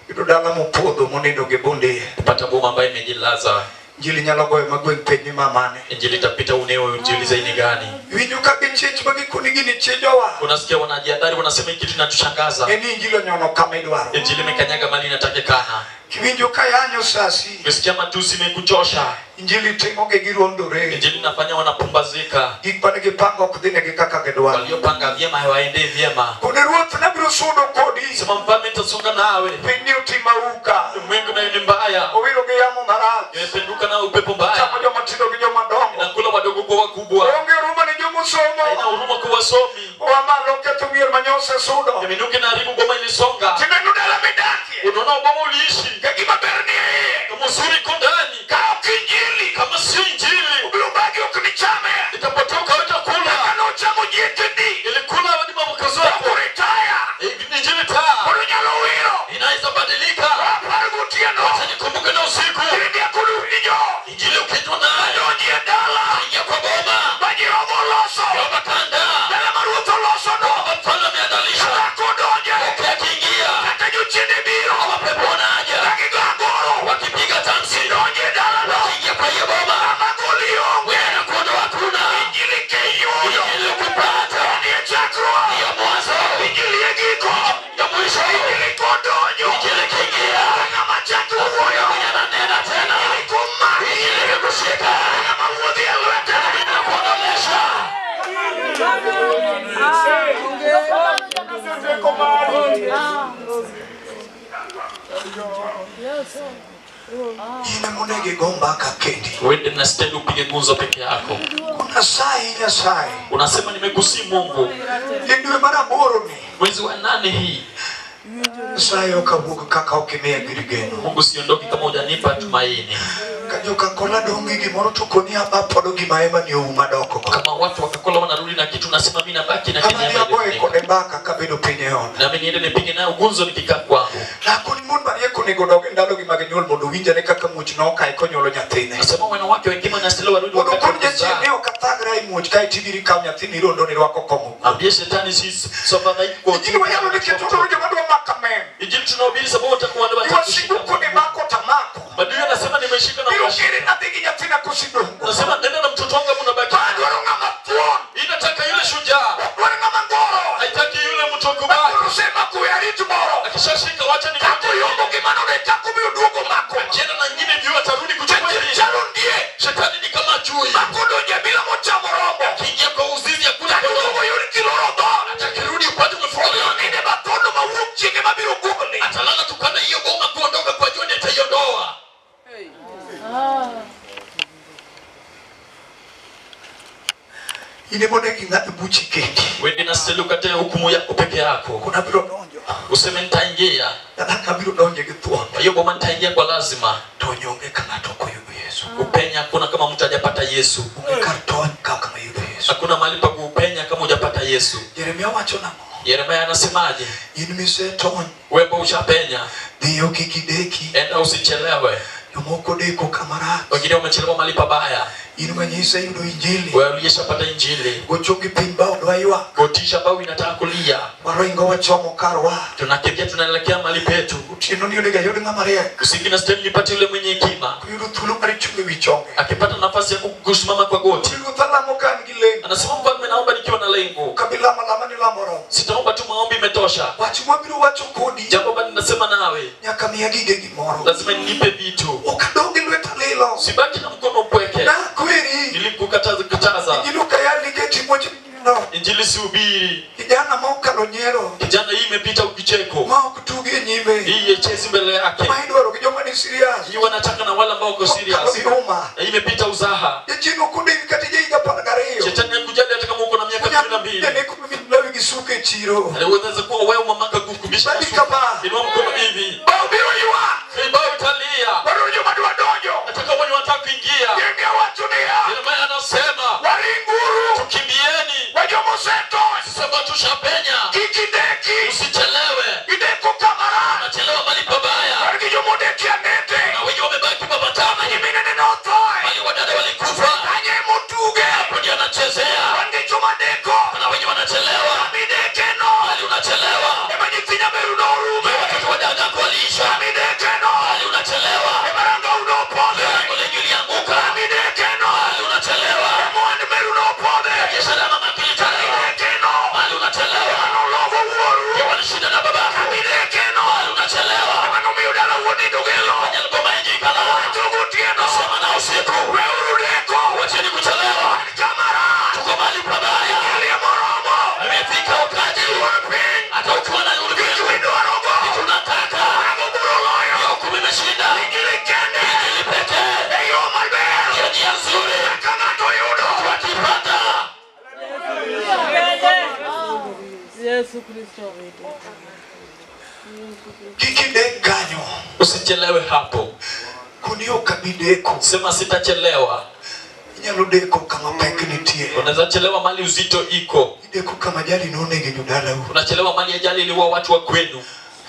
[SPEAKER 1] Yudo dala mopodho monindo gi bunde.
[SPEAKER 2] Kupata boma ambayo imejilaza.
[SPEAKER 1] Injili nyalo goyo magweng' penj ni mamane.
[SPEAKER 2] Injili itapita uneo ujiulize ni gani.
[SPEAKER 1] Iwinjo ka gichich ma gikoni gini chijowa.
[SPEAKER 2] Unasikia wanajiadhari wanasema hiki kitu kinatushangaza.
[SPEAKER 1] En injili onyono kama idwaro.
[SPEAKER 2] Injili imekanyaga mali inatakikana.
[SPEAKER 1] Kiwinjo ka yanyo sasi.
[SPEAKER 2] Ukisikia matusi imekuchosha.
[SPEAKER 1] Injili timogi girondore.
[SPEAKER 2] Injili inafanya wanapumbazika.
[SPEAKER 1] Gik mane gipango ok dhinegi kaka gidwaro.
[SPEAKER 2] Waliopanga vyema hawaendei vyema.
[SPEAKER 1] Koni ruoth nabiro sudo kodi.
[SPEAKER 2] Sema mfalme nitasonga nawe.
[SPEAKER 1] Piny otimo auka.
[SPEAKER 2] Ulimwengu nayo ni mbaya.
[SPEAKER 1] Owiro gi yamo marach.
[SPEAKER 2] Imepinduka na upepo mbaya.
[SPEAKER 1] Chamo joma tindo gi joma dongo.
[SPEAKER 2] Inakula wadogo kwa wakubwa.
[SPEAKER 1] Onge huruma ne jomosomo.
[SPEAKER 2] Haina huruma kwa wasomi.
[SPEAKER 1] Oa malo ketho mier manyose sudo.
[SPEAKER 2] Iminuke na haribu boma ilisonga.
[SPEAKER 1] Tineno dala midakie.
[SPEAKER 2] Unaona boma uliishi.
[SPEAKER 1] Ka gima ber ni e iye.
[SPEAKER 2] Kama uzuri iko ndani.
[SPEAKER 1] Ka ok injili.
[SPEAKER 2] Kama sio injili.
[SPEAKER 1] Obiro bagi ok nichame.
[SPEAKER 2] Itapotoka hutakula.
[SPEAKER 1] Kaka nochamo jieteni.
[SPEAKER 2] Ilikula hadi mabukazo yako.
[SPEAKER 1] Okuritaya.
[SPEAKER 2] Injili taa.
[SPEAKER 1] Koro nyalo wiro.
[SPEAKER 2] Inaweza badilika.
[SPEAKER 1] Apar gotieno.
[SPEAKER 2] Wacha nikumbuke na usiku.
[SPEAKER 1] Injili kod winjo.
[SPEAKER 2] Injili ukinywa nayo.
[SPEAKER 1] Donji e dala.
[SPEAKER 2] Ingia kwa boma.
[SPEAKER 1] Ma Jehova oloso.
[SPEAKER 2] Jehova kanda.
[SPEAKER 1] Dala ma ruoth olosono.
[SPEAKER 2] Baba mfalme ameandalisha.
[SPEAKER 1] Dhako donje.
[SPEAKER 2] Mke akiingia.
[SPEAKER 1] Kata jochiende biro.
[SPEAKER 2] Mapepo wanaja.
[SPEAKER 1] Ka gigo agoro.
[SPEAKER 2] Wakipiga tamsi.
[SPEAKER 1] Donji e dalano.
[SPEAKER 2] Wakiingia kwa hiyo boma.
[SPEAKER 1] Kama goli onge.
[SPEAKER 2] Wewe na kuondoa hakuna.
[SPEAKER 1] Injili kiyudo.
[SPEAKER 2] Injili ukipata.
[SPEAKER 1] Ni e chakruok.
[SPEAKER 2] Ndiyo mwanzo.
[SPEAKER 1] Injili e giko.
[SPEAKER 2] Ndiyo mwisho.
[SPEAKER 1] Injili kodonjo.
[SPEAKER 2] Injili ikiingia.
[SPEAKER 1] Ng'ama chak wuoyo.
[SPEAKER 2] Mwenye ananena tena.
[SPEAKER 1] Injili komaki.
[SPEAKER 2] Injili ikikushika.
[SPEAKER 1] Ng'ama wuodhi e lwete.
[SPEAKER 2] Inakuondolesha.
[SPEAKER 3] Teko mari.
[SPEAKER 1] Ine monegi gomba kakendi.
[SPEAKER 2] Uende na steli upige gumzo peke yako.
[SPEAKER 1] Unasai Nyasaye.
[SPEAKER 2] Unasema nimekusi Mungu.
[SPEAKER 1] Ndiwe mara boro ni.
[SPEAKER 2] Mwezi wa 8 hii.
[SPEAKER 1] Nyasaye okabuka kaka ukimea girigeno.
[SPEAKER 2] Mungu siondoki kama hujanipa tumaini.
[SPEAKER 1] Kajoka kola dongi gimoro tukoni hapa podo gimaema ni umadoko.
[SPEAKER 2] Kama watu wakakola wanarudi na kitu nasema mimi nabaki na
[SPEAKER 1] Kama
[SPEAKER 2] kinyama.
[SPEAKER 1] ni boy kodembaka kabedo pinyeon.
[SPEAKER 2] Na mimi niende nipige nayo gumzo nikikaa kwangu.
[SPEAKER 1] Na kuni mun marie kuni godoge ndalo gi maginyuol mondo winjane kaka much noka ikonyolo nyathine.
[SPEAKER 2] Nasema wanawake wengine na steli warudi
[SPEAKER 1] Mondo
[SPEAKER 2] wakati
[SPEAKER 1] kun jachien ne ok athagra e muoch kae tibiro ikaw nyathini irondo ni rwako kong'o.
[SPEAKER 2] Ambie shetani sisi safari hii kwa
[SPEAKER 1] Injili wayalo nikech udwaro joma dwa mako amen.
[SPEAKER 2] Injili tunahubiri sababu utakuwa na
[SPEAKER 1] Iwasigu koni mako tamako.
[SPEAKER 2] Maadui anasema nimeshika na
[SPEAKER 1] Biro
[SPEAKER 2] unashika.
[SPEAKER 1] kere nadhi gi nyathina kosidongo.
[SPEAKER 2] Nasema nenda na mtoto wangu unabaki.
[SPEAKER 1] Adwaro ng'ama thuon.
[SPEAKER 2] Inataka yule shujaa.
[SPEAKER 1] Adwaro ng'ama ngoro.
[SPEAKER 2] Haitaki yule mtu kubaki.
[SPEAKER 1] Adwaro sema kuyarit moro.
[SPEAKER 2] Akishashika wacha ni
[SPEAKER 1] Kako yombo gimano ne chako biro duogo mako.
[SPEAKER 2] Akienda na nyingine ndio atarudi kuchukua
[SPEAKER 1] Jachien
[SPEAKER 2] ile.
[SPEAKER 1] chalo ndie.
[SPEAKER 2] Shetani ni kama chui.
[SPEAKER 1] Mako donje bila mochamo rombo.
[SPEAKER 2] Akiingia kwa uzizi hakuna
[SPEAKER 1] Kaduogo
[SPEAKER 2] kondoo.
[SPEAKER 1] yud kiloro dhoot.
[SPEAKER 2] Atakirudi upate umefunguliwa.
[SPEAKER 1] Ninde bathono mawuok chienge mabiro goli.
[SPEAKER 2] Atalala tukana hiyo boma kuondoka kwa jua ndiye ataiondoa.
[SPEAKER 1] Ine monego ing'ad buchi kendi.
[SPEAKER 2] Wewe na steli ukatae hukumu yako peke yako.
[SPEAKER 1] Kuna biro donjo.
[SPEAKER 2] Useme nitaingia.
[SPEAKER 1] Dada biro donjo gi thuon.
[SPEAKER 2] Kwa hiyo boma nitaingia kwa lazima.
[SPEAKER 1] Tony onge ka ng'ato ok oyudo Yesu.
[SPEAKER 2] Kupenya hakuna kama mtu hajapata Yesu.
[SPEAKER 1] Onge kar tony ka kama yudo Yesu.
[SPEAKER 2] Hakuna mahali pa kupenya kama hujapata Yesu.
[SPEAKER 1] Jeremia wacho nang'o?
[SPEAKER 2] Yeremia anasemaje?
[SPEAKER 1] In misetony.
[SPEAKER 2] Wewe ushapenya.
[SPEAKER 1] Dhiyo kik ideki.
[SPEAKER 2] Enda usichelewe.
[SPEAKER 1] Jomoko deko kamarach.
[SPEAKER 2] Wengine wamechelewa mahali pabaya.
[SPEAKER 1] In manyise yudo injili.
[SPEAKER 2] Wewe uliyeshapata injili.
[SPEAKER 1] Gochongi piny ba odwa ywak.
[SPEAKER 2] Gotisha bao inataka kulia.
[SPEAKER 1] Waringo wachomo karwa.
[SPEAKER 2] Tunakimbia tunaelekea mahali petu.
[SPEAKER 1] Otieno ni onego ayud ng'ama riek.
[SPEAKER 2] Usiku na steli nipate yule mwenye hekima.
[SPEAKER 1] Koyudo thuolo mar chung' e wi chonge.
[SPEAKER 2] Akipata nafasi ya kusimama kwa goti.
[SPEAKER 1] Ruoth alamo ka an gi lengo.
[SPEAKER 2] Anasema mfalme, naomba nikiwa na lengo.
[SPEAKER 1] Kabilamo lama ni lamo romo.
[SPEAKER 2] Sitaomba tu maombi imetosha.
[SPEAKER 1] Wach mwabiro wacho kodi.
[SPEAKER 2] Jambo ambalo ninasema nawe.
[SPEAKER 1] Nyaka miya gige gimoro.
[SPEAKER 2] Lazima ninipe vitu.
[SPEAKER 1] Ok adong' gi lweta lilo.
[SPEAKER 2] Sibaki na mkono upweke.
[SPEAKER 1] Nakweri.
[SPEAKER 2] Nilikukataza kataza.
[SPEAKER 1] Injili ok ayal nikech imuoch no.
[SPEAKER 2] Injili sihubiri.
[SPEAKER 1] Kijana ma okalo nyiero.
[SPEAKER 2] Kijana hii imepita ukicheko.
[SPEAKER 1] Ma ok tugi e nyime.
[SPEAKER 2] Hii haichezi mbele yake.
[SPEAKER 1] Ma idwaro gi joma ni serious.
[SPEAKER 2] Hii wanataka na wale ambao wako serious.
[SPEAKER 1] Okalo huruma.
[SPEAKER 2] Hii imepita uzaha.
[SPEAKER 1] Jachien ok odewi kata ja higa 12.
[SPEAKER 2] Shetani hakujali hata kama uko na miaka 12.
[SPEAKER 1] Janeko mimi gi suka e chiro.
[SPEAKER 2] Aliweza kuwa wewe mamaka kukubisha
[SPEAKER 1] Badi
[SPEAKER 2] suka.
[SPEAKER 1] kama.
[SPEAKER 2] Inua mkono hivi.
[SPEAKER 1] Bao biro ywak.
[SPEAKER 2] Bao italia.
[SPEAKER 1] Wadwaro joma dwa donjo.
[SPEAKER 2] Nataka wenye wanataka kuingia.
[SPEAKER 1] Yeremia wacho niya.
[SPEAKER 2] Yeremia anasema
[SPEAKER 1] Waringuru.
[SPEAKER 2] Tukimbieni.
[SPEAKER 1] Wajomo osetony.
[SPEAKER 2] Sisi ambao tushapenya.
[SPEAKER 1] Kik ideki.
[SPEAKER 2] Usichelewe.
[SPEAKER 1] Ideko kamarach.
[SPEAKER 2] Unachelewa mahali pabaya.
[SPEAKER 1] Wan gi jomodeki anete.
[SPEAKER 2] Na wengi wamebaki mapatano.
[SPEAKER 1] Nyimine ne nothoe.
[SPEAKER 2] Bali wadada walikufa.
[SPEAKER 1] Kanye motuge.
[SPEAKER 2] Hapo ndio anachezea.
[SPEAKER 1] Wan gi joma deko.
[SPEAKER 2] Kuna wengi wanachelewa.
[SPEAKER 1] Kamideke no.
[SPEAKER 2] Bali unachelewa.
[SPEAKER 1] Ema nyithi nyameru norume.
[SPEAKER 2] Watoto wa dadako waliisha.
[SPEAKER 1] Kamideke no.
[SPEAKER 2] Bali unachelewa.
[SPEAKER 1] Ema rangau nopodhe.
[SPEAKER 2] Lango lenyu lianguka.
[SPEAKER 1] Kamideke no.
[SPEAKER 2] Bali unachelewa.
[SPEAKER 1] Ema mwandu meru nopodhe.
[SPEAKER 2] Biashara ya mama ilitolewa.
[SPEAKER 1] Kamideke no.
[SPEAKER 2] Bali unachelewa.
[SPEAKER 1] Ema nologo wuoru.
[SPEAKER 2] Ndio walishinda na babako.
[SPEAKER 1] Kamideke no.
[SPEAKER 2] Bali unachelewa.
[SPEAKER 1] Ema nomiyo dala wuon nindo gelo.
[SPEAKER 2] Fanya boma yenyu ikalala.
[SPEAKER 1] Wacho gotieno.
[SPEAKER 2] Nasema na usiku.
[SPEAKER 1] Weuru deko.
[SPEAKER 2] Wacheni kuchelewa.
[SPEAKER 1] Wan kamarach.
[SPEAKER 2] Tuko mahali pabaya.
[SPEAKER 1] Injili moromo.
[SPEAKER 2] Imefika wakati.
[SPEAKER 1] Luor piny.
[SPEAKER 2] Hata ukiwa na ulimwengu.
[SPEAKER 1] Idwarogo.
[SPEAKER 2] Tunataka.
[SPEAKER 1] Rango biro loyo.
[SPEAKER 2] Hiyo hukumu imeshinda.
[SPEAKER 1] Injili kende.
[SPEAKER 2] Injili pekee.
[SPEAKER 1] E yo maber.
[SPEAKER 2] Ndiyo njia nzuri.
[SPEAKER 1] Ka ng'ato yudo.
[SPEAKER 2] Wakipata.
[SPEAKER 4] Yesu Kristo.
[SPEAKER 1] Kik idek kanyo.
[SPEAKER 2] Usichelewe hapo.
[SPEAKER 1] Koni ok abi deko.
[SPEAKER 2] Sema sitachelewa.
[SPEAKER 1] Inyalo deko kama pek nitie.
[SPEAKER 2] Unaweza chelewa mali uzito iko.
[SPEAKER 1] Ideko kama ajali nonego jodalau.
[SPEAKER 2] Unachelewa mali ajali iliua watu wa kwenu.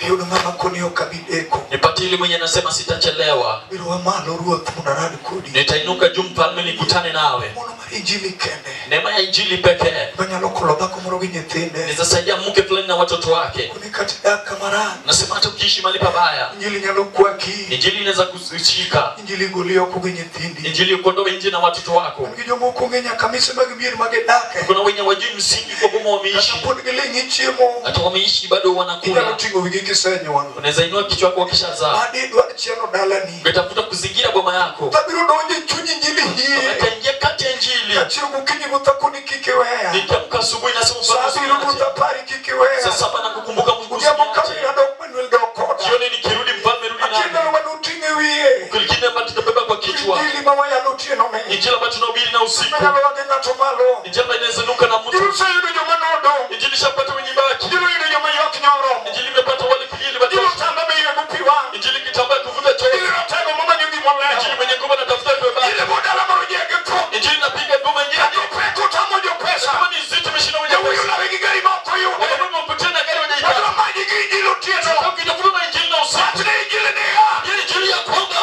[SPEAKER 1] Ayudo ng'ama koni ok abi deko.
[SPEAKER 2] Nipatie yule mwenye anasema sitachelewa.
[SPEAKER 1] Biro a malo ruoth mondo arad kodi.
[SPEAKER 2] Nitainuka juu mfalme nikutane nawe.
[SPEAKER 1] Ng'wono mar injili kende.
[SPEAKER 2] Neema ya injili pekee.
[SPEAKER 1] Manyalo kolo dhako moro gi nyithinde.
[SPEAKER 2] Nitasaidia mke fulani na watoto wake.
[SPEAKER 1] Koni kata idak kamarach.
[SPEAKER 2] Nasema hata ukiishi mahali pabaya,
[SPEAKER 1] Injili nyalo kwaki.
[SPEAKER 2] injili inaweza kushika.
[SPEAKER 1] Injili goli oko gi nyithindi.
[SPEAKER 2] Injili ukuondoe nje na watoto wako.
[SPEAKER 1] Wan gi jomoko ong'e nyaka mise mag mier magidake.
[SPEAKER 2] Kuna wenye wajui msingi kwa boma wameishi.
[SPEAKER 1] Kata pod giling' ichiemo.
[SPEAKER 2] Hata wameishi bado
[SPEAKER 1] Inyalo
[SPEAKER 2] wanakula.
[SPEAKER 1] ting'o wigi kisenyuol.
[SPEAKER 2] Unaweza inua kichwa chako wakishazaa.
[SPEAKER 1] Madi dwar chielo dalani.
[SPEAKER 2] Ungetafuta kuzingira boma yako.
[SPEAKER 1] Tabiro donjo e chuny injili hie.
[SPEAKER 2] Utaingia kati ya injili.
[SPEAKER 1] Kachiew gokinyi gothakoni kik iweya.
[SPEAKER 2] Nikiamka asubuhi nasema
[SPEAKER 1] Sa
[SPEAKER 2] mfalme
[SPEAKER 1] abiriyo
[SPEAKER 2] usiniache.
[SPEAKER 1] gothapari kik iweya.
[SPEAKER 2] Saa 7 nakukumbuka Mungu
[SPEAKER 1] Odhiambo
[SPEAKER 2] usiniache.
[SPEAKER 1] kabiro adok Manuel dok koda.
[SPEAKER 2] Jioni nikirudi mfalme rudi
[SPEAKER 1] Achiel
[SPEAKER 2] nami.
[SPEAKER 1] ndalo mane oting'e wiye.
[SPEAKER 2] kichwa. Injili ambayo tunahubiri na usiku. Injili ambayo inaweza na mtu. Injili ishapata wenye baki. Injili imepata wale kilili batosha. Injili kitambaa kuvuta chozi. Injili mwenye nguvu anatafuta kwa baki. Injili inapiga ngoma nyingi. Kama ni nzito imeshinda mwenye pesa. Wanaume na gari hawajaipata. Ukitafuta na injili na usiku. Injili ya kwamba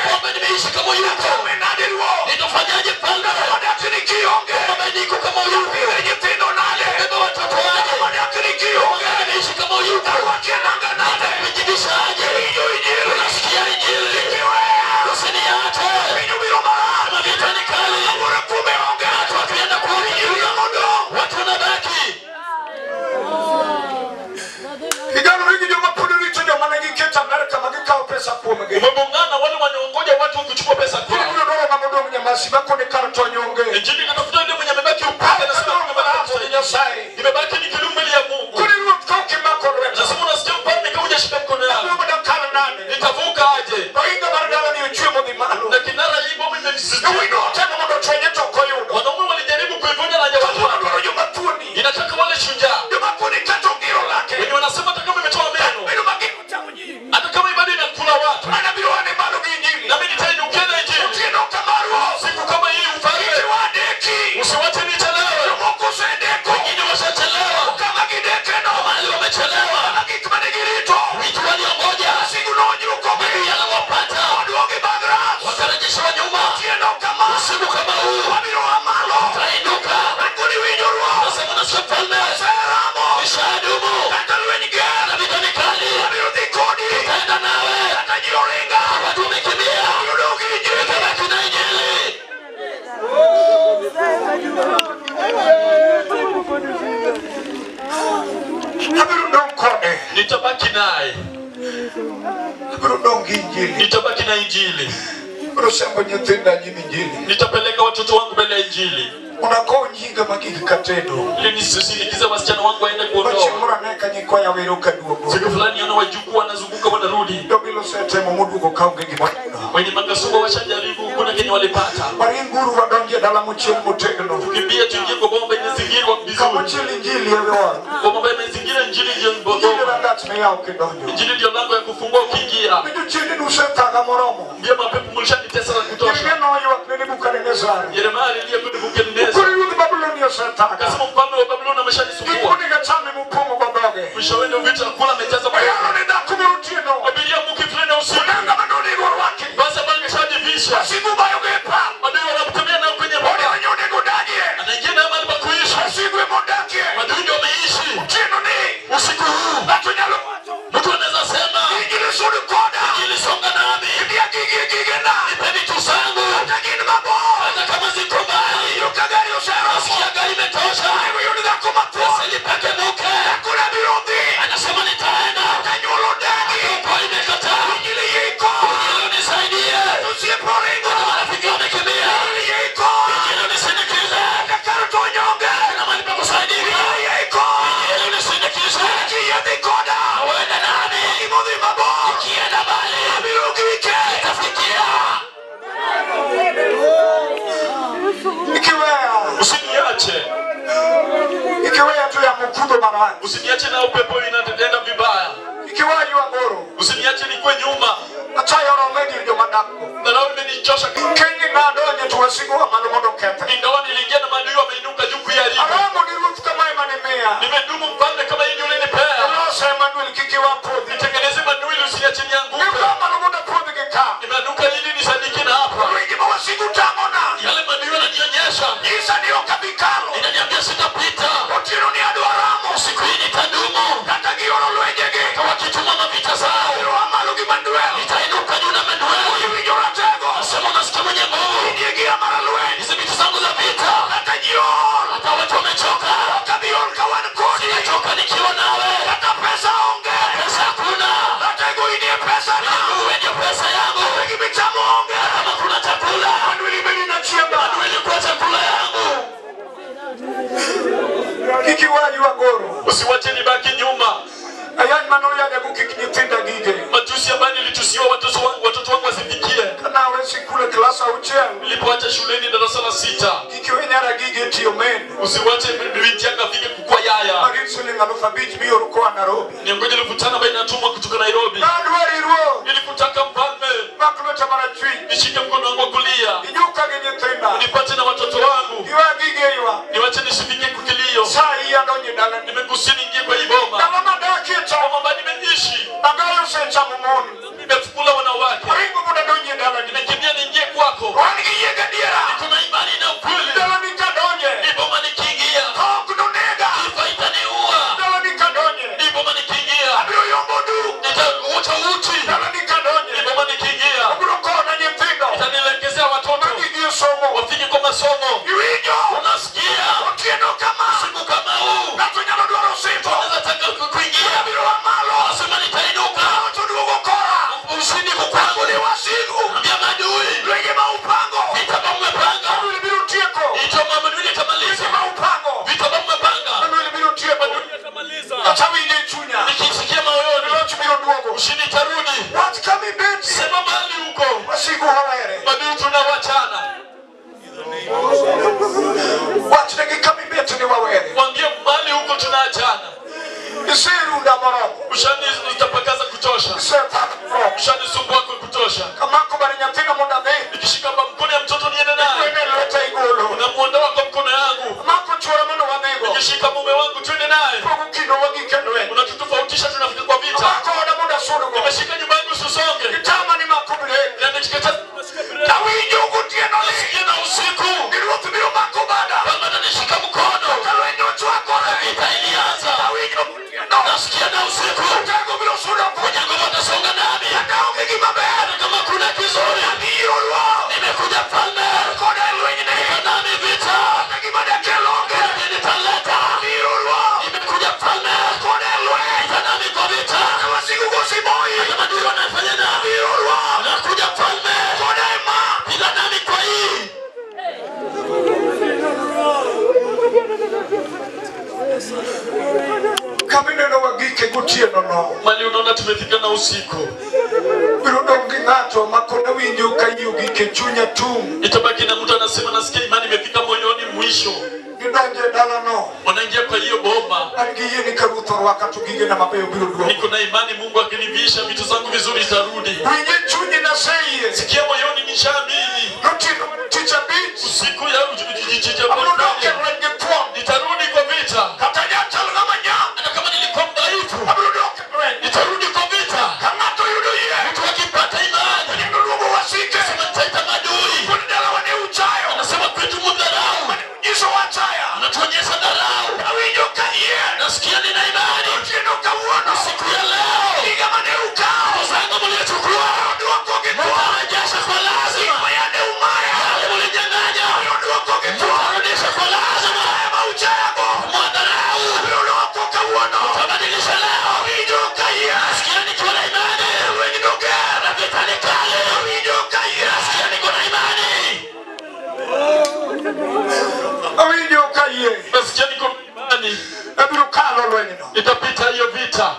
[SPEAKER 2] kwamba nimeishi kama yuko. Nitafanyaje mfalme? Kwamba niko kama yuko. Beba watoto waje. Nimeishi kama yuko. Nitakujilisha aje? Unasikia injili? Usiniache. Kama vita ni kali. Watu wakienda kuokolewa, watu wanabaki. Umebongana wale wanaongoja watu kuchukua pesa kwao. Injili inatafuta yule mwenye amebaki upande na sema nimebaki ni kidumu mbele ya Mungu. Nasema unasikia mfalme kama hujashika mkono yako. Nitavuka aje? Na kinara hii bomu imemsisitiza. Wanaume walijaribu kuivunja na hawajaweza. Inataka wale shujaa. Wenye wanasema hata kama imetoa meno. Hata kama ibada inakula watu. Nami nitainukia na injili. Siku kama hii mfalme. Usiwache nichelewe. Wengine washachelewa. Mahali wamechelewa. Vitu waliongoja. Adui yanawapata. Wakarejeshwa nyuma. Usiku kama huu. Tutainuka. Nasema nasikia mfalme. Nishadumu. Na vita ni kali. Tutaenda nawe. Watu wamekimbia. Tutabaki na injili. Nitabaki naye. Nitabaki na injili. Nitapeleka watoto wangu mbele ya injili. Ili nisisindikize wasichana wangu waende kuondoa. Siku fulani niona wajukuu wanazunguka wanarudi. Wenye makasuba washajaribu kuna kenye walipata. Tukimbie tuingie kwa bomba imezingirwa vizuri. Kwa bomba imezingira injili ndio bomba. Injili ndio lango ya kufungua ukiingia. Ndio mapepo mlishanitesa na kutosha. Yeremia alilia kwa Nebukadneza. Akasema mfalme wa Babylon ameshanisumbua. Mwisho wenu vita kula amejaza moyo. Abiria mkifleni usiku. Basi bali ameshajivisha. Adui wanamtumia nao kwenye boma. Anaingia na mahali pa kuishi. Adui ndio wameishi. Usiku huu. Mtu anaweza sema injili songa nami. Nipe vitu zangu. Hata kama ziko mbali. Nasikia gari imetosha. Usilipake mke. Anasema nitaenda. Kwa imekataa. Injili unisaidie. Hata marafiki wamekimbia. Injili unisindikize. Kuna mahali pa kusaidika. Injili unisindikize. Uende nami. Nikienda mbali. Nitafikia. Usiniache. Usiniache na upepo inaenda vibaya. Usiniache nikue nyuma. Dharau imenichosha. Ingawa niliingia na maadui wameinuka juu kuiharibu. Nimedumu mfalme kama hii ulinipea. Nitengeneze maadui usiniache nianguke. Nimeanuka ili nisadiki na hapa. Yale maadui wananionyesha. Inaniambia sitapita. Usiku hii nitadumu. Wakituma mavita zao. Nitainuka juu na Manuel. Nasema unasikia mwenye nguvu. Hizi vitu zangu za vita. Hata watu wamechoka. Sitachoka nikiwa nawe. Pesa hakuna. Wewe ndio pesa yangu. Kama kuna chakula. Manuel kwa chakula yangu. Usiwache nibaki nyuma. Matusi ambayo nilitusi Sio watoto wangu, watoto wangu wasifikie.
[SPEAKER 1] Kana sikule klasa auchiel.
[SPEAKER 2] Nilipoacha shuleni darasa la 6.
[SPEAKER 1] Kik iwe nyara gige tiyo men.
[SPEAKER 2] Usiwache binti yangu afike kukua yaya.
[SPEAKER 1] Magin siling 5,000 mioro koa Nairobi.
[SPEAKER 2] Niongoje 5,000 ambayo inatumwa kutoka Nairobi.
[SPEAKER 1] Nadwari ruoth.
[SPEAKER 2] Nilikutaka mfalme.
[SPEAKER 1] Mak lweta marachwich.
[SPEAKER 2] Nishike mkono wangu wa kulia.
[SPEAKER 1] Inyuka gi nyithinda.
[SPEAKER 2] Unipate na watoto wangu.
[SPEAKER 1] Iwe gige ywa.
[SPEAKER 2] Niwache nisifike kukilio.
[SPEAKER 1] Saa hii adonjo e dalani.
[SPEAKER 2] Nimekusi niingie kwa hii boma.
[SPEAKER 1] Dala madakie cha.
[SPEAKER 2] Boma ambayo nimeishi.
[SPEAKER 1] Agayo osechamo mon.
[SPEAKER 2] Nimefukula wanawake.
[SPEAKER 1] Aringo mondo adonji e dalani.
[SPEAKER 2] Nimekimbia niingie kwako.
[SPEAKER 1] Wan gi yie gadiera.
[SPEAKER 2] Niko na imani na ukweli.
[SPEAKER 1] Dalani kadonje.
[SPEAKER 2] Hii boma nikiingia.
[SPEAKER 1] Ok nonega.
[SPEAKER 2] Kifo itaniua.
[SPEAKER 1] Dalani kadonje.
[SPEAKER 2] Hii boma nikiingia.
[SPEAKER 1] Abiro yombo duk.
[SPEAKER 2] Nitauacha uchi.
[SPEAKER 1] Dalani kadonje.
[SPEAKER 2] Hii boma nikiingia.
[SPEAKER 1] Obiro kona nyithindo.
[SPEAKER 2] Itanielekezea watoto.
[SPEAKER 1] Magidhi somo.
[SPEAKER 2] Wafike kwa masomo.
[SPEAKER 1] Iwinjo.
[SPEAKER 2] Unasikia?
[SPEAKER 1] Otieno kama.
[SPEAKER 2] Siku kama huu.
[SPEAKER 1] Ng'ato nyalo dwaro sito.
[SPEAKER 2] Unaweza taka kuingia.
[SPEAKER 1] Abiro a malo.
[SPEAKER 2] Nasema nitainuka.
[SPEAKER 1] To duogo kora.
[SPEAKER 2] Ushindi uko kwangu.
[SPEAKER 1] Ni wasigu.
[SPEAKER 2] Ambia maadui.
[SPEAKER 1] Lwenje ma upango.
[SPEAKER 2] Vita ambavyo mmepanga.
[SPEAKER 1] Manuel biro tieko.
[SPEAKER 2] Hicho maadui itamaliza.
[SPEAKER 1] Lwenje ma upango.
[SPEAKER 2] Vita ambavyo mmepanga.
[SPEAKER 1] Manuel biro tieko.
[SPEAKER 2] Maadui yatamaliza.
[SPEAKER 1] Kata winjo e chunya.
[SPEAKER 2] Nikisikia moyoni.
[SPEAKER 1] Loch biro duogo.
[SPEAKER 2] Ushindi itarudi.
[SPEAKER 1] Wach kama ibeti.
[SPEAKER 2] Sema mahali huko.
[SPEAKER 1] Wasigu hawere.
[SPEAKER 2] Maadui tunawachana.
[SPEAKER 1] Wachnegi kama ibeti ni wawere.
[SPEAKER 2] Mwambie mahali huko tunaachana.
[SPEAKER 1] Iserunda moromo.
[SPEAKER 2] Ushanitapakaza kutosha.
[SPEAKER 1] Isetaka moromo.
[SPEAKER 2] Ushanisumbua kwa kutosha.
[SPEAKER 1] Kamako bari nyathino mondo adhi.
[SPEAKER 2] Nikishika mkono ya mtoto niende naye.
[SPEAKER 1] Wene lweta igolo.
[SPEAKER 2] Unamuondoa kwa mkono yangu.
[SPEAKER 1] Mako chuora mondo wadhigo.
[SPEAKER 2] Nikishika mume wangu twende naye.
[SPEAKER 1] Pogo kindo wagik e lweny.
[SPEAKER 2] Unatutofautisha tunafika kwa vita.
[SPEAKER 1] Mako oda mondo asudgo.
[SPEAKER 2] Nimeshika nyumba yangu usisonge.
[SPEAKER 1] Kitama ni mako brek.
[SPEAKER 2] Na nikikataa
[SPEAKER 1] Tawinjo gotieno ni.
[SPEAKER 2] nasikia na usiku.
[SPEAKER 1] Ni ruoth biro mako bada.
[SPEAKER 2] Mfalme atanishika mkono.
[SPEAKER 1] Ka lweny ochwakore.
[SPEAKER 2] Vita ilianza.
[SPEAKER 1] Tawinjo gotieno.
[SPEAKER 2] Nasikia na usiku.
[SPEAKER 1] Otego biro sudo
[SPEAKER 2] Mwenye nguvu atasonga nami.
[SPEAKER 1] Kata onge gima ber.
[SPEAKER 2] Hata kama kuna kizuri.
[SPEAKER 1] Abiro ruoth.
[SPEAKER 2] Nimekuja mfalme.
[SPEAKER 1] Koda e lwenyni.
[SPEAKER 2] Niko nami vita.
[SPEAKER 1] Kata gima dakel onge.
[SPEAKER 2] Lakini nitaleta.
[SPEAKER 1] Abiro ruoth.
[SPEAKER 2] Nimekuja mfalme.
[SPEAKER 1] Koda e lweny.
[SPEAKER 2] Vita nami kwa vita.
[SPEAKER 1] Kata wasigu gosiboi.
[SPEAKER 2] Hata maadui wanafanya na.
[SPEAKER 1] Abiro ruoth.
[SPEAKER 2] Nakuja mfalme.
[SPEAKER 1] Koda e ma.
[SPEAKER 2] Vita nami kwa hii.
[SPEAKER 1] Kama ineno wagike gotieno no.
[SPEAKER 2] Mali unaona tumefika na usiku.
[SPEAKER 1] Biro dong' gi ng'ato makone winjo ka yie ogik e chunya tung'.
[SPEAKER 2] Itabaki na mtu anasema nasikia imani imefika moyoni mwisho.
[SPEAKER 1] Gidonjo e dalano.
[SPEAKER 2] Wanaingia kwa hiyo boma.
[SPEAKER 1] An gi yie ni ka ruoth orwaka to gigena mabeyo biro duogo.
[SPEAKER 2] Niko na imani Mungu akinivisha vitu zangu vizuri zitarudi.
[SPEAKER 1] Winj e chunyi naseyie.
[SPEAKER 2] Sikia moyoni nishaamini.
[SPEAKER 1] Notieno tich abich.
[SPEAKER 2] Usiku ya
[SPEAKER 1] Abiro dok e lweny gi thuon.
[SPEAKER 2] nitarudi kwa vita.
[SPEAKER 1] Kata nyachal ng'ama nyap.
[SPEAKER 2] Hata kama nilikuwa mdhaifu,
[SPEAKER 1] Abiro dok e lweny.
[SPEAKER 2] nitarudi kwa vita.
[SPEAKER 1] Ka ng'ato oyudo yie.
[SPEAKER 2] Mtu akipata imani,
[SPEAKER 1] Onyalo luongo wasike.
[SPEAKER 2] sema nitaita maadui.
[SPEAKER 1] Kod dalawa ne uchayo.
[SPEAKER 2] Anasema kwetu mdharau,
[SPEAKER 1] Nyiso wachaya.
[SPEAKER 2] anatuonyesha dharau.
[SPEAKER 1] Awinjo ka yie.
[SPEAKER 2] Nasikia nina imani.
[SPEAKER 1] Otieno kawuono.
[SPEAKER 2] Siku ya leo,
[SPEAKER 1] Giga mane ukawo.
[SPEAKER 2] nguvu zangu mliochukua,
[SPEAKER 1] Oduoko gi thuon.
[SPEAKER 2] mtarejesha kwa lazima.
[SPEAKER 1] Gik mayande umaya.
[SPEAKER 2] Yale mlinyang'anya,
[SPEAKER 1] Oduoko gi thuon.
[SPEAKER 2] mtarudisha kwa lazima.
[SPEAKER 1] Ema uchayago.
[SPEAKER 2] Mwadharau,
[SPEAKER 1] Abiro loko kawuono.
[SPEAKER 2] mtabadilisha leo.
[SPEAKER 1] Awinjo ka yie.
[SPEAKER 2] Nasikia nikiwa na imani.
[SPEAKER 1] Lweny noger.
[SPEAKER 2] Na vita ni kali.
[SPEAKER 1] Awinjo ka yie.
[SPEAKER 2] Nasikia niko na imani.
[SPEAKER 1] Awinjo ka yie.
[SPEAKER 2] Nasikia niko na imani.
[SPEAKER 1] Abiro kalo lwenyno.
[SPEAKER 2] Nitapita hiyo vita.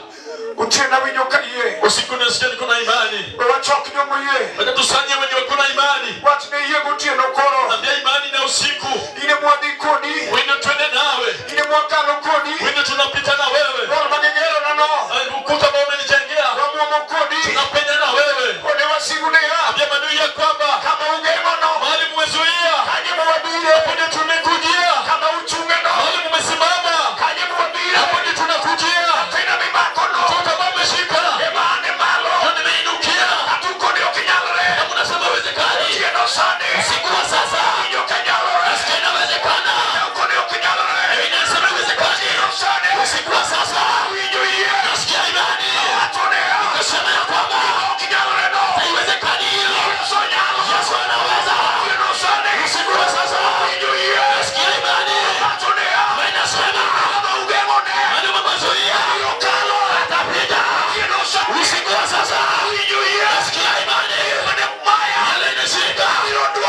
[SPEAKER 1] Otieno awinjo ka yie.
[SPEAKER 2] Usiku nasikia niko na imani.
[SPEAKER 1] We wachok jomoyie.
[SPEAKER 2] Wacha tusanye wenye wako na imani.
[SPEAKER 1] Wachne yie gotieno koro.
[SPEAKER 2] Ambia imani na usiku.
[SPEAKER 1] In emwadhi kodi.
[SPEAKER 2] Wende twende nawe.
[SPEAKER 1] In emwakalo kodi.
[SPEAKER 2] Wende tunapita na wewe.
[SPEAKER 1] Gol magigerona no.
[SPEAKER 2] Ukuta ambao umenijengea.
[SPEAKER 1] Wamuomo kodi.
[SPEAKER 2] Tunapenya na wewe.
[SPEAKER 1] Kone wasigu niya.
[SPEAKER 2] Ambia maadui ya kwamba
[SPEAKER 1] Kama ugeng'ono.
[SPEAKER 2] mahali mmezuia,
[SPEAKER 1] Kanye mwabire.
[SPEAKER 2] hapo ndio tumekujia.
[SPEAKER 1] Kama uchung'eno.
[SPEAKER 2] Mahali mmesimama,
[SPEAKER 1] Kanye mwabire.
[SPEAKER 2] hapo ndio tunakujia.
[SPEAKER 1] Tena mimakono.
[SPEAKER 2] Mtoto ambao umeshika,
[SPEAKER 1] Ema ane malo.
[SPEAKER 2] ndio nimeinukia.
[SPEAKER 1] Atukoni ok nyalre.
[SPEAKER 2] Kama unasema haiwezekani,
[SPEAKER 1] Otieno sani.
[SPEAKER 2] usiku wa sasa
[SPEAKER 1] Awinjo ka nyalore.
[SPEAKER 2] nasikia inawezekana.
[SPEAKER 1] Okoni ok nyalore.
[SPEAKER 2] Mimi nasema haiwezekani.
[SPEAKER 1] Otieno sani.
[SPEAKER 2] Usiku wa sasa
[SPEAKER 1] Awinjo yie.
[SPEAKER 2] nasikia imani.
[SPEAKER 1] Wacho niya.
[SPEAKER 2] Nasema ya kwamba
[SPEAKER 1] Ok nyalre no.
[SPEAKER 2] haiwezekani hilo.
[SPEAKER 1] Yesu nyalo.
[SPEAKER 2] Yesu anaweza.
[SPEAKER 1] Otieno sani.
[SPEAKER 2] Usiku wa sasa
[SPEAKER 1] Awinjo yie.
[SPEAKER 2] nasikia imani.
[SPEAKER 1] Wacho niya.
[SPEAKER 2] Mimi nasema
[SPEAKER 1] Kama ugeng'one.
[SPEAKER 2] mahali umezuia,
[SPEAKER 1] Abiro kalo.
[SPEAKER 2] atapita.
[SPEAKER 1] Otieno sani.
[SPEAKER 2] Usiku wa sasa
[SPEAKER 1] Awinjo yie.
[SPEAKER 2] nasikia imani.
[SPEAKER 1] Mane maya.
[SPEAKER 2] Yale inashika
[SPEAKER 1] Abiro dwoko.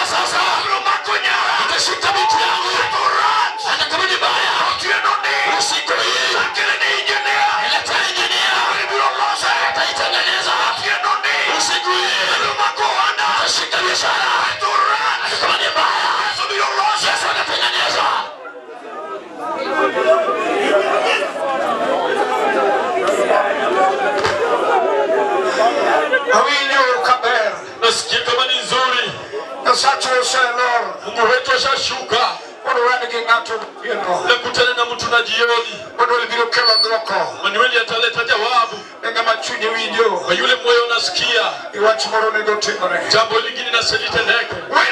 [SPEAKER 2] Sasa nitashika vitu yangu, hata kama ni baya. Usiku hii niletea injinia, ataitengeneza. Usiku hii nitashika biashara, hata kama ni mbaya. Yesu atatengeneza.
[SPEAKER 1] Awinjo kaber.
[SPEAKER 2] Nasikia kama ni nzuri.
[SPEAKER 1] Nyasache oselor.
[SPEAKER 2] Mungu wetu ashashuka.
[SPEAKER 1] Mondo wan gi ng'ato otieno.
[SPEAKER 2] Nakutana na mtu na jioni.
[SPEAKER 1] Mondo ibiro kelo dwoko.
[SPEAKER 2] Manueli ataleta jawabu
[SPEAKER 1] Ne ng'ama chunye winjo.
[SPEAKER 2] kwa yule moyo unasikia.
[SPEAKER 1] Iwach moro onego timore.
[SPEAKER 2] Jambo lingine nasi litendeke.
[SPEAKER 1] We